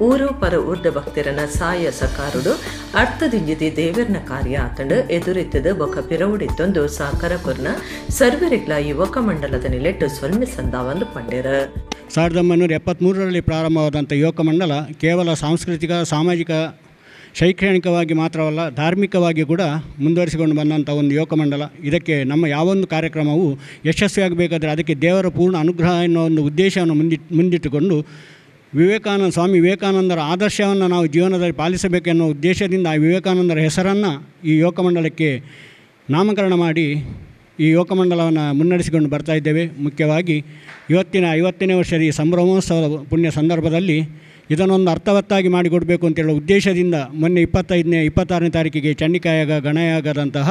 ಊರು ಪರ ಊರ್ದ ಭಕ್ತರನ ಸಾಯ ಸಕಾರುಡು ಅರ್ಥದಿಂಜಿದಿ ದೇವಿರ್ನ ಕಾರ್ಯ ಆತಂಡು ಎದುರಿತ್ತದ ಬೊಕ ಪಿರವುಡಿತ್ತೊಂದು ಸಾಕಾರ ಕೊರ್ನ ಸರ್ವರಿಗ್ಲ ಯುವಕ ಮಂಡಲದ ನಿಲೆಟ್ಟು ಸೊಲ್ಮೆ ಸಂದಾವಂದು ಪಂಡೆರ. 1973ರಲ್ಲಿ ಪ್ರಾರಂಭವಾದಂಥ ಯುವಕ ಮಂಡಲ ಕೇವಲ ಸಾಂಸ್ಕೃತಿಕ, ಸಾಮಾಜಿಕ, ಶೈಕ್ಷಣಿಕವಾಗಿ ಮಾತ್ರವಲ್ಲ ಧಾರ್ಮಿಕವಾಗಿ ಕೂಡ ಮುಂದುವರಿಸಿಕೊಂಡು ಬಂದಂಥ ಒಂದು ಯುವಕ ಮಂಡಲ. ಇದಕ್ಕೆ ನಮ್ಮ ಯಾವೊಂದು ಕಾರ್ಯಕ್ರಮವು ಯಶಸ್ವಿಯಾಗಬೇಕಾದರೆ ಅದಕ್ಕೆ ದೇವರ ಪೂರ್ಣ ಅನುಗ್ರಹ ಎನ್ನುವ ಒಂದು ಉದ್ದೇಶವನ್ನು ಮುಂದಿಟ್ಟುಕೊಂಡು ಸ್ವಾಮಿ ವಿವೇಕಾನಂದರ ಆದರ್ಶವನ್ನು ನಾವು ಜೀವನದಲ್ಲಿ ಪಾಲಿಸಬೇಕೆನ್ನುವ ಉದ್ದೇಶದಿಂದ ಆ ವಿವೇಕಾನಂದರ ಹೆಸರನ್ನು ಈ ಯುವಕ ಮಂಡಲಕ್ಕೆ ನಾಮಕರಣ ಮಾಡಿ ಈ ಯುವಕ ಮಂಡಲವನ್ನು ಮುನ್ನಡೆಸಿಕೊಂಡು ಬರ್ತಾ ಇದ್ದೇವೆ. ಮುಖ್ಯವಾಗಿ ಇವತ್ತಿನ 50ನೇ ವರ್ಷದ ಈ ಸಂಭ್ರಮೋತ್ಸವದ ಪುಣ್ಯ ಸಂದರ್ಭದಲ್ಲಿ ಇದನ್ನೊಂದು ಅರ್ಥವತ್ತಾಗಿ ಮಾಡಿಕೊಡಬೇಕು ಅಂತೇಳುವ ಉದ್ದೇಶದಿಂದ ಮೊನ್ನೆ 25ನೇ 26ನೇ ತಾರೀಕಿಗೆ ಚಂಡಿಕಾಯಾಗ, ಗಣಯಾಗದಂತಹ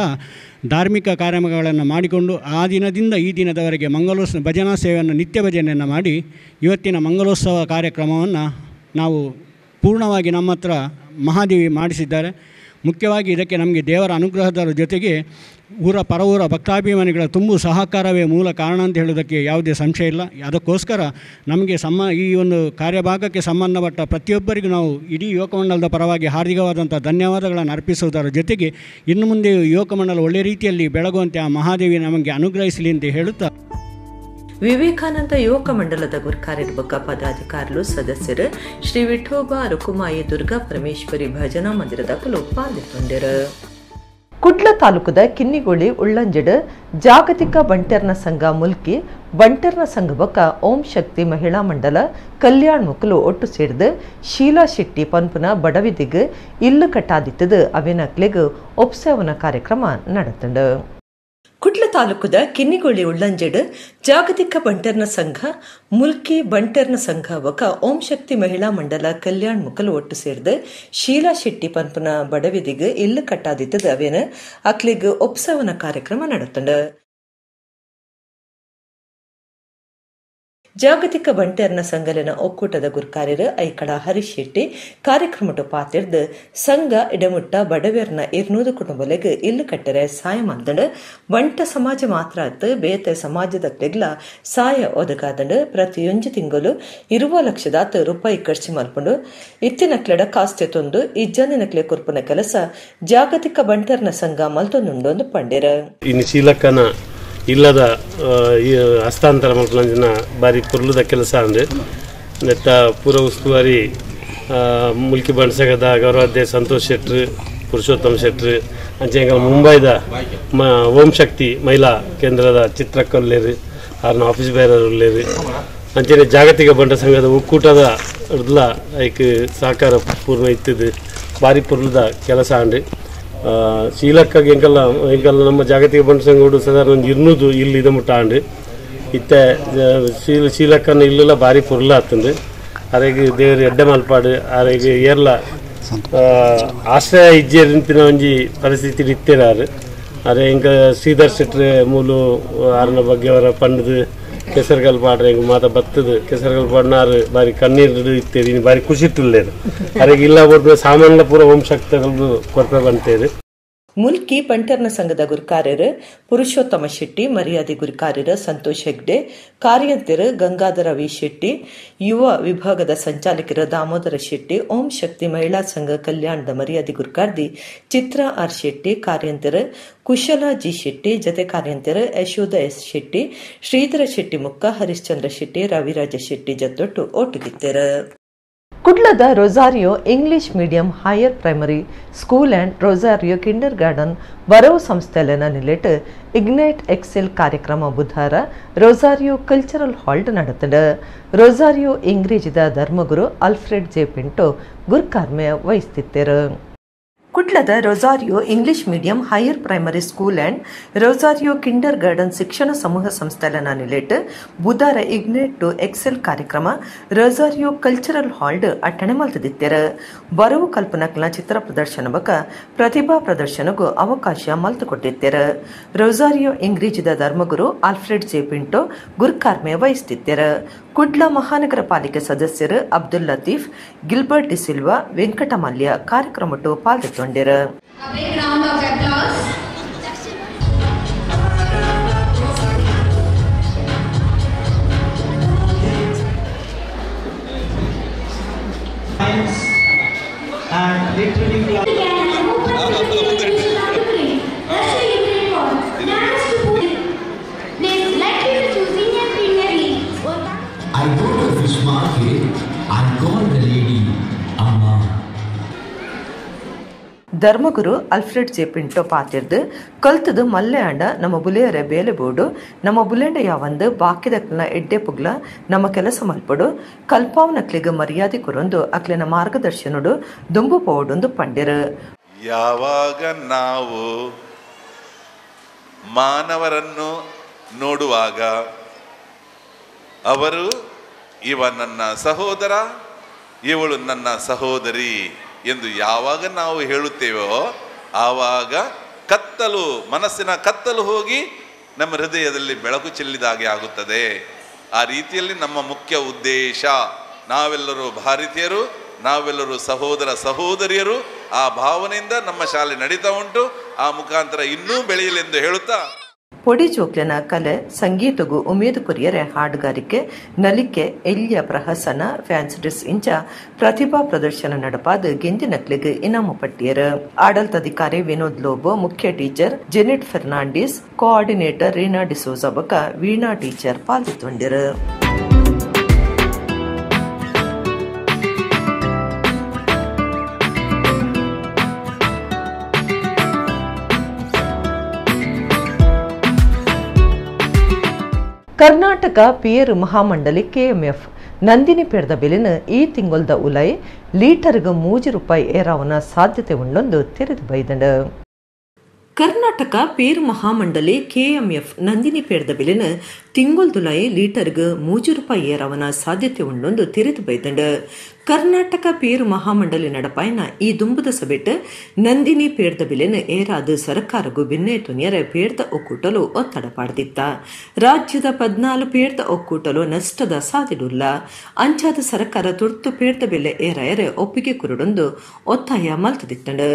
ಧಾರ್ಮಿಕ ಕಾರ್ಯಕ್ರಮಗಳನ್ನು ಮಾಡಿಕೊಂಡು ಆ ದಿನದಿಂದ ಈ ದಿನದವರೆಗೆ ಮಂಗಲೋತ್ಸವ ಭಜನಾ ಸೇವೆಯನ್ನು, ನಿತ್ಯ ಭಜನೆಯನ್ನು ಮಾಡಿ ಇವತ್ತಿನ ಮಂಗಲೋತ್ಸವ ಕಾರ್ಯಕ್ರಮವನ್ನು ನಾವು ಪೂರ್ಣವಾಗಿ ನಮ್ಮ ಹತ್ರ ಮಹಾದೇವಿ ಮಾಡಿಸಿದ್ದಾರೆ. ಮುಖ್ಯವಾಗಿ ಇದಕ್ಕೆ ನಮಗೆ ದೇವರ ಅನುಗ್ರಹದ ಜೊತೆಗೆ ಊರ ಪರವೂರ ಭಕ್ತಾಭಿಮಾನಿಗಳ ತುಂಬು ಸಹಕಾರವೇ ಮೂಲ ಕಾರಣ ಅಂತ ಹೇಳೋದಕ್ಕೆ ಯಾವುದೇ ಸಂಶಯ ಇಲ್ಲ. ಅದಕ್ಕೋಸ್ಕರ ನಮಗೆ ಈ ಒಂದು ಕಾರ್ಯಭಾಗಕ್ಕೆ ಸಂಬಂಧಪಟ್ಟ ಪ್ರತಿಯೊಬ್ಬರಿಗೂ ನಾವು ಇಡೀ ಯುವಕ ಮಂಡಲದ ಪರವಾಗಿ ಹಾರ್ದಿಕವಾದಂಥ ಧನ್ಯವಾದಗಳನ್ನು ಅರ್ಪಿಸುವುದರ ಜೊತೆಗೆ ಇನ್ನು ಮುಂದೆ ಯುವಕ ಮಂಡಲ ಒಳ್ಳೆಯ ರೀತಿಯಲ್ಲಿ ಬೆಳಗುವಂತೆ ಆ ಮಹಾದೇವಿ ನಮಗೆ ಅನುಗ್ರಹಿಸಲಿ ಅಂತ ಹೇಳುತ್ತಾ ವಿವೇಕಾನಂದ ಯುವಕ ಮಂಡಲದ ಗುರ್ಕಾರ್ಯರ್ಬಕ ಪದಾಧಿಕಾರಿಗಳು ಸದಸ್ಯರು ಶ್ರೀ ವಿಠೋಬ ರುಕುಮಾಯಿ ದುರ್ಗಾ ಪರಮೇಶ್ವರಿ ಭಜನಾ ಮಂದಿರದ ಕುಲು ಪಾಲ್ಗೊಂಡರು. ಕುಡ್ಲ ತಾಲೂಕದ ಕಿನ್ನಿಗೋಳಿ ಉಳ್ಳಂಜಡು ಜಾಗತಿಕ ಬಂಟರ್ನ ಸಂಘ ಮುಲ್ಕಿ ಬಂಟರ್ನ ಸಂಘ ಬೊಕ್ಕ ಓಂ ಶಕ್ತಿ ಮಹಿಳಾ ಮಂಡಲ ಕಲ್ಯಾಣ್ ಮುಕ್ಕಲು ಒಟ್ಟು ಸೇರಿದು ಶೀಲಾ ಶೆಟ್ಟಿ ಪನ್ಪುನ ಬಡವಿದಿಗ್ ಇಲ್ಲು ಕಟ್ಟಾದಿತ್ತದು ಅವೇನಕ್ಲೆಗ್ ಒಪ್ಸೇವನ ಕಾರ್ಯಕ್ರಮ ನಡೆತಂಡು. Kudla ತಾಲೂಕುದ ಕಿನ್ನಿಗೋಳಿ ಉಳ್ಳಂಜೆಡ್ ಜಾಗತಿಕ ಬಂಟರ್ನ ಸಂಘ, ಮುಲ್ಕಿ ಬಂಟರ್ನ ಸಂಘ ಬೊಕ ಓಂ ಶಕ್ತಿ ಮಹಿಳಾ ಮಂಡಲ ಕಲ್ಯಾಣ್ ಮುಕಲು ಒಟ್ಟು ಸೇರ್ದು ಶೀಲಾ ಶೆಟ್ಟಿ ಪನ್ಪುನ ಬಡವಿದಿಗ್ ಇಲ್ಲು ಕಟ್ಟಾದಿತ್ತದ ಅವೇನ ಅಕ್ಲಿಗ್ ಒಪ್ಸವನ ಕಾರ್ಯಕ್ರಮ ನಡತುಂಡು. ಜಾಗತಿಕ ಬಂಟೆರ್ನ ಸಂಘಲಿನ ಒಕ್ಕೂಟದ ಗುರ್ಕಾರ್ಯರು ಐಕಳ ಹರೀಶ್ ಶೆಟ್ಟಿ ಕಾರ್ಯಕ್ರಮಟು ಪಾತಿರ್ದು ಸಂಘ ಇಡಮುಟ್ಟ ಬಡವೆರ್ನ 200 ಕುಟುಂಬಲೆಗ್ ಇಲ್ಲು ಕಟ್ಟರೆ ಸಾಯ ಮಲ್ದಂಡು. ಬಂಟ ಸಮಾಜ ಮಾತ್ರ ಅತ್ತು ಬೇತೆ ಸಮಾಜದಕ್ಲೆಗ್ಲ ಸಾಯ ಒದಗಾದಂಡು. ಪ್ರತಿಯೊಂಜು ತಿಂಗಳು 20 ಲಕ್ಷದಾತ್ ರೂಪಾಯಿ ಖರ್ಚು ಮಲ್ಪುಂಡು. ಇತ್ತಿನಕ್ಲೆಡ ಕಾಸ್ತೆ ತೊಂದು ಇಜ್ಜಂದಿನಕ್ಲೆ ಕೊರ್ಪುನ ಕೆಲಸ ಜಾಗತಿಕ ಬಂಟರ್ನ ಸಂಘ ಮಲ್ತೊಂದುಂಡು ಪಂಡೆರ್. ಇನ್ನು ಶೀಲಕ್ಕನ ಇಲ್ಲದ ಹಸ್ತಾಂತರ ಮಲ್ಪುನಂಚಿನ ಬಾರಿ ಪೊರ್ಲುದ ಕೆಲಸ ಅಂದ್. ನೆತ್ತ ಪೂರ ಉಸ್ತುವಾರಿ ಮುಲ್ಕಿ ಬಂಟಸಂಘದ ಗೌರವಾಧ್ಯಕ್ಷ ಸಂತೋಷ್ ಶೆಟ್ರು, ಪುರುಷೋತ್ತಮ ಶೆಟ್ರು, ಅಂಚೆ ಮುಂಬೈದ ಓಂ ಶಕ್ತಿ ಮಹಿಳಾ ಕೇಂದ್ರದ ಚಿತ್ರಕಲ್ಲೇರು, ಆರ್ನ ಆಫೀಸ್ ಬೇರರ್ ಉಲ್ಲೇರು, ಅಂಚನೆ ಜಾಗತಿಕ ಬಂಟ ಸಂಘದ ಒಕ್ಕೂಟದ ಇರ್ಲ ಐಕ್ ಸಹಕಾರ ಪೂರ್ಣ ಇತ್ತಿದ್ದು ಬಾರಿ ಪೊರ್ಲುದ ಕೆಲಸ ಅಂಡ್. ಶೀಲಕ್ಕಾಗಿ ಎಂಕಲ್ಲ ಎಂಕಲ್ಲ ನಮ್ಮ ಜಾಗತಿಕ ಬಂಟ ಸಂಘ ಸಾಧಾರಣ ಒಂದು 200 ಇಲ್ಲಿ ಇದು ಮುಟ್ಟ ಆಂಡ್. ಇತ್ತೆ ಶೀಲಕ್ಕನ ಇಲ್ಲೆಲ್ಲ ಭಾರಿ ಪೊರ್ಲ ಆತಂದು. ಅರೆಗೆ ದೇವರು ಎಡ್ಡೆ ಮಲ್ಪಾಡು, ಅರೆಗೆ ಏರ್ಲ ಆಶ್ರಯ ಇಜ್ಜೇರಿಂತಿನ ಒಂಜಿ ಪರಿಸ್ಥಿತಿ ಇತ್ತೇರಾರು. ಅರೆ ಎಂಕ ಶ್ರೀಧರ್ ಶೆಟ್ರೆ ಮೂಲು ಆರನ ಬಗ್ಗೆ ಅವರ ಪಂಡದು ಕೆಸರುಗಲ್ ಪಾಡ್ರೆ ಎಂಕ್ ಮಾತ ಬತ್ತದು ಕೆಸರುಗಲ್ ಪಾಡ್ನಾರು ಬಾರಿ ಕಣ್ಣೀರು ಇತ್ತೇರಿ, ಬಾರಿ ಖುಷಿ ಇಟ್ಟಿಲ್ಲೇರು. ಅರೆಗೆ ಇಲ್ಲ ಒಬ್ಬ ಸಾಮಾನ್ಯ ಪೂರ ಓಂ ಶಕ್ತಿಗಳು ಕೊರತೆ ಬಂತೇರು. ಮುಲ್ಕಿ ಬಂಟರ್ನ ಸಂಘದ ಗುರುಕಾರ್ಯರು ಪುರುಷೋತ್ತಮ ಶೆಟ್ಟಿ, ಮರ್ಯಾದೆ ಗುರುಕಾರ್ಯರು ಸಂತೋಷ್ ಹೆಗ್ಡೆ, ಕಾರ್ಯಂತಿರು ಗಂಗಾಧರ ವಿ ಶೆಟ್ಟಿ, ಯುವ ವಿಭಾಗದ ಸಂಚಾಲಕರು ದಾಮೋದರ ಶೆಟ್ಟಿ, ಓಂ ಶಕ್ತಿ ಮಹಿಳಾ ಸಂಘ ಕಲ್ಯಾಣದ ಮರ್ಯಾದೆ ಗುರುಕಾರ್ದಿ ಚಿತ್ರಾ ಆರ್ ಶೆಟ್ಟಿ, ಕಾರ್ಯಂತಿರು ಕುಶಲ ಜಿ ಶೆಟ್ಟಿ, ಜತೆ ಕಾರ್ಯಂತಿರು ಯಶೋಧ ಎಸ್ ಶೆಟ್ಟಿ, ಶ್ರೀಧರ ಶೆಟ್ಟಿ ಮುಕ್ಕ, ಹರಿಶ್ಚಂದ್ರ ಶೆಟ್ಟಿ, ರವಿರಾಜ ಶೆಟ್ಟಿ ಜತ್ತೊಟ್ಟು ಒಟ್ಟುಗಿತ್ತರು. ಕುಡ್ಲದ Rosario English medium higher primary school and Rosario kindergarten ಬರವು ಸಂಸ್ಥೆಲೆನ ನಿಲೆಟ್ ಇಗ್ನೈಟ್ ಎಕ್ಸೆಲ್ ಕಾರ್ಯಕ್ರಮ ಬುಧವಾರ Rosario cultural halt ನಡೆತಂಡು. Rosario ಇಂಗ್ರೇಜಿದ ಧರ್ಮಗುರು Alfred J Pinto ಗುರುಕಾರ್ಮೆ ವಹಿಸುತ್ತಿದ್ದರು. ಕುಡ್ಲದ Rosario English medium higher primary school and Rosario kindergarten ಶಿಕ್ಷಣ ಸಮೂಹ ಸಂಸ್ಥೆಲನ ನಿಲೆಟ್ ಬುಧಾರ ignite to Excel ಕಾರ್ಯಕ್ರಮ Rosario cultural halved ಅಟ್ಟಣೆ ಮಲ್ತದಿತ್ತೆರ್. ಬರವು ಕಲ್ಪನಕ್ಲ ಚಿತ್ರ ಪ್ರದರ್ಶನ ಬಕ ಪ್ರತಿಭಾ ಪ್ರದರ್ಶನಗೂ ಅವಕಾಶ ಮಲ್ತುಕೊಟ್ಟಿತ್ತೆರ್. ರೋಸಾರಿಯೋ ಇಂಗ್ರೀಜಿದ ಧರ್ಮಗುರು Alfred J Pinto ಗುರುಕಾರ್ಮೆ ವಹಿಸುತ್ತಿತ್ತೆರ್. ಕುಡ್ಲ ಮಹಾನಗರ ಪಾಲಿಕೆ ಸದಸ್ಯರು ಅಬ್ದುಲ್ ಲತೀಫ್, ಗಿಲ್ಬರ್ಟ್ ಡಿಸಿಲ್ವಾ, ವೆಂಕಟಮಲ್ಯ ಕಾರ್ಯಕ್ರಮಟ್ಟು ಪಾಲ್ಗೊಂಡರು. A big round of applause. And literally I go to the fish market. I call the lady Amma. ಧರ್ಮಗುರು Alfred J Pinto ಪಾತಿರ್ದು ಕಲ್ತದು ಮಲ್ಲೆ ಅಂಡ ನಮ್ಮ ಬುಲೆಯರ ಬೇಲೆ ಬೋಡು, ನಮ್ಮ ಬುಲೆಂಡ ಯಾವಂದು ಬಾಕಿದಕ್ಲನ ಎಡ್ಡೆ ಪುಗ್ಲ ನಮ್ಮ ಕೆಲಸ ಮಲ್ಪಡು, ಕಲ್ಪಾವನಕ್ಲಿಗೆ ಮರ್ಯಾದೆ ಕೊರೊಂದು ಅಕ್ಲಿನ ಮಾರ್ಗದರ್ಶನಡು ದುಂಬು ಪೋಡೊಂದು ಪಂಡಿರು. ಯಾವಾಗ ನಾವು ಮಾನವರನ್ನು ನೋಡುವಾಗ ಅವರು ಇವ ನನ್ನ ಸಹೋದರ, ಇವಳು ನನ್ನ ಸಹೋದರಿ ಎಂದು ಯಾವಾಗ ನಾವು ಹೇಳುತ್ತೇವೋ ಆವಾಗ ಕತ್ತಲು, ಮನಸ್ಸಿನ ಕತ್ತಲು ಹೋಗಿ ನಮ್ಮ ಹೃದಯದಲ್ಲಿ ಬೆಳಕು ಚೆಲ್ಲಿದಾಗೆ ಆಗುತ್ತದೆ. ಆ ರೀತಿಯಲ್ಲಿ ನಮ್ಮ ಮುಖ್ಯ ಉದ್ದೇಶ ನಾವೆಲ್ಲರೂ ಭಾರತೀಯರು, ನಾವೆಲ್ಲರೂ ಸಹೋದರ ಸಹೋದರಿಯರು. ಆ ಭಾವನೆಯಿಂದ ನಮ್ಮ ಶಾಲೆ ನಡೀತಾ ಉಂಟು. ಆ ಮುಖಾಂತರ ಇನ್ನೂ ಬೆಳೆಯಲೆಂದು ಹೇಳುತ್ತಾ ಪೊಡಿ ಜೋಕ್ಲೆನ ಕಲೆ ಸಂಗೀತಗೂ ಉಮೇದು ಕೊರಿಯರೆ ಹಾಡುಗಾರಿಕೆ, ನಲಿಕೆ, ಎಲ್ಯ ಪ್ರಹಸನ, ಫ್ಯಾನ್ಸ್ ಡ್ರೆಸ್ ಇಂಚ ಪ್ರತಿಭಾ ಪ್ರದರ್ಶನ ನಡಪಾದ ಗೆಂದಿನಕ್ಲಿಗೆ ಇನಾಮು ಪಟ್ಟಿಯರು. ಆಡಳಿತಾಧಿಕಾರಿ ವಿನೋದ್ ಲೋಬೋ, ಮುಖ್ಯ teacher Janet Fernandes, coordinator Reena D'Souza ಬಕ ವೀಣಾ ಟೀಚರ್ ಪಾಲ್ಗೊಂಡಿರು. ಕರ್ನಾಟಕ ಪಿಯರ್ ಮಹಾಮಂಡಳಿ ಕೆಎಂಎಫ್ ನಂದಿನಿ ಪೇರ್ದ ಬೆಲೆನ ಈ ತಿಂಗೊಲ್ದ ಉಲೈ ಲೀಟರ್ಗೆ 3 ರೂಪಾಯಿ ಏರಾವನ ಸಾಧ್ಯತೆ ಉಂಡೊಂದು ತೆರೆದು ಬೈದಂಡು. ಕರ್ನಾಟಕ ಪೇರ್ ಮಹಾಮಂಡಳಿ ಕೆಎಂಎಫ್ ನಂದಿನಿ ಪೇರ್ದ ಬೆಲೆನ ತಿಂಗೊಲ್ದುಲಾಯಿ ಲೀಟರ್ಗ್ 3 ರೂಪಾಯಿ ಏರವನ ಸಾಧ್ಯತೆ ಉಂಡೊಂದು ತೆರೆದು ಬೈದಂಡು. ಕರ್ನಾಟಕ ಪೇರು ಮಹಾಮಂಡಳಿ ನಡಪಾಯನ ಈ ದುಂಬುದ ಸಭೆಟ್ ನಂದಿನಿ ಪೇರ್ದ ಬೆಲೆನ ಏರಾದ ಸರ್ಕಾರಗೂ ಬಿನ್ನೆ ತುನಿಯರ ಪೇರ್ದ ಒಕ್ಕೂಟಲು ಒತ್ತಡ ಪಾಡ್ದಿತ್ತ. ರಾಜ್ಯದ 14 ಪೇರ್ದ ಒಕ್ಕೂಟಲು ನಷ್ಟದ ಸಾದಿಡುಲ್ಲ. ಅಂಚಾದ ಸರ್ಕಾರ ತುರ್ತು ಪೇರ್ದ ಬೆಲೆ ಏರಾಯರೆ ಒಪ್ಪಿಗೆ ಕುರುಡೊಂದು ಒತ್ತಾಯ ಮಲ್ತದಿತ್ತಂಡು.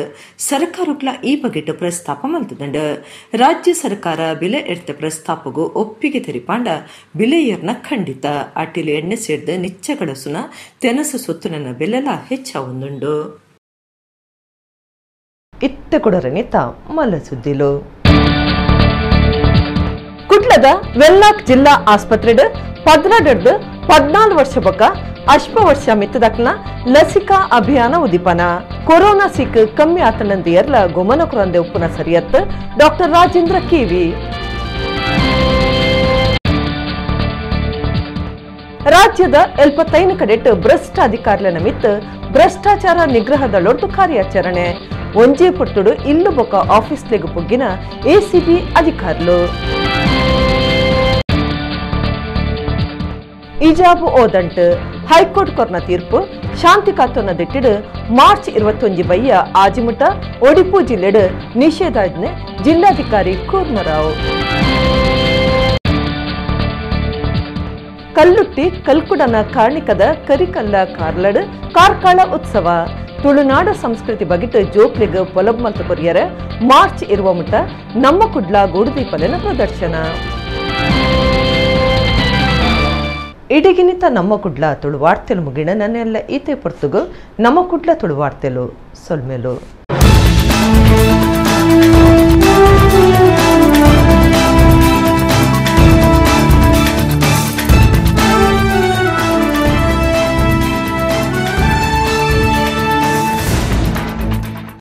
ಸರ್ಕಾರಗಳ ಈ ಬಗೆಟ್ ಪ್ರಸ್ತಾಪ ಮಲ್ತದಂಡು. ರಾಜ್ಯ ಸರ್ಕಾರ ಬೆಲೆ ಎಡ್ತ ಪ್ರಸ್ತಾಪಗೂ ಒಪ್ಪಿಗೆ ತೆರಿಪಾಂಡ ಬೆಲೆ ಏರ್ನ ಖಂಡಿತ. ಅಟ್ಟಿಲು ಎಣ್ಣೆ ಸೇರ್ದ ನಿಚ್ಚಗಳಸುನ ತೆನಸು ಸೊತ್ತುನ ಬೆಲೆಲ ಹೆಚ್ಚಾವೊಂದುಂಡು. ಇತ್ತ ಕೊಡರನಿತ ಮಲ್ಲ ಸುದ್ದಿಲು. ಕುಡ್ಲದ ವೆಲ್ಲಾಕ್ ಜಿಲ್ಲಾ ಆಸ್ಪತ್ರೆಡ್ 12 14 ವರ್ಷ ಬೊಕ್ಕ ಅಶ್ಪ ವರ್ಷ ಮಿತ್ತದಕ್ನ ಲಸಿಕಾ ಅಭಿಯಾನ ಉದ್ದೀಪನ. ಕೊರೋನಾ ಸಿಕ್ ಕಮ್ಮಿ ಆತನಂದು ಎರ್ಲ ಗೊಮನ ಕುರಂದೆ ಉಪ್ಪುನ ಸರಿಯತ್ ಡಾಕ್ಟರ್ ರಾಜೇಂದ್ರ ಕಿವಿ. ರಾಜ್ಯದ 75 ಕಡೆಟ್ ಭ್ರಷ್ಟ ಅಧಿಕಾರಿಗಳ ನಿಮಿತ್ತ ಭ್ರಷ್ಟಾಚಾರ ನಿಗ್ರಹದಳೊಡ್ದು ಕಾರ್ಯಾಚರಣೆ. ಒಂಜೇ ಪೊರ್ತುಡು ಇಲ್ಲು ಬೊಕ್ಕ ಆಫೀಸ್ಲೆಗು ಪೊಗ್ಗಿನ ಎಸಿಬಿ ಅಧಿಕಾರಿಲು. ಇಜಾಬು ಓದಂಟು ಹೈಕೋರ್ಟ್ ಕೊರ್ನ ತೀರ್ಪು ಶಾಂತಿ ಕಾತೋನ ದಿಟ್ಟಿಡು ಮಾರ್ಚ್ 21 ಬಯ್ಯ ಆಜಿಮುಟ ಒಡಿಪು ಜಿಲ್ಲೆಡು ನಿಷೇಧಾಜ್ಞೆ ಜಿಲ್ಲಾಧಿಕಾರಿ ಕೂರ್ಮರಾವ್. ಕಲ್ಲುಟ್ಟಿ ಕಲ್ಕುಡನ ಕಾರ್ಣಿಕದ ಕರಿಕಲ್ಲ ಕಾರ್ಲಡ್ ಕಾರ್ಕಳ ಉತ್ಸವ. ತುಳುನಾಡ ಸಂಸ್ಕೃತಿ ಬಗಿಟ್ಟು ಜೋಕ್ಲಿಗ್ ಪೊಲಬ್ ಮಲ್ತ ಕೊರಿಯರ ಮಾರ್ಚ್ 20 ನಮ್ಮ ಕುಡ್ಲ ಗೂಡುದೀಪಲೆನ ಪ್ರದರ್ಶನ. ಇಡಗಿನಿತ ನಮ್ಮ ಕುಡ್ಲ ತುಳು ವಾರ್ತೆಲು ಮುಗಿಣ ನನ್ನೆಲ್ಲ ಈತೆ ಪೊರ್ತುಗು ನಮ್ಮ ಕುಡ್ಲ ತುಳು ವಾರ್ತೆಲು ಸೊಲ್ಮೆಲು.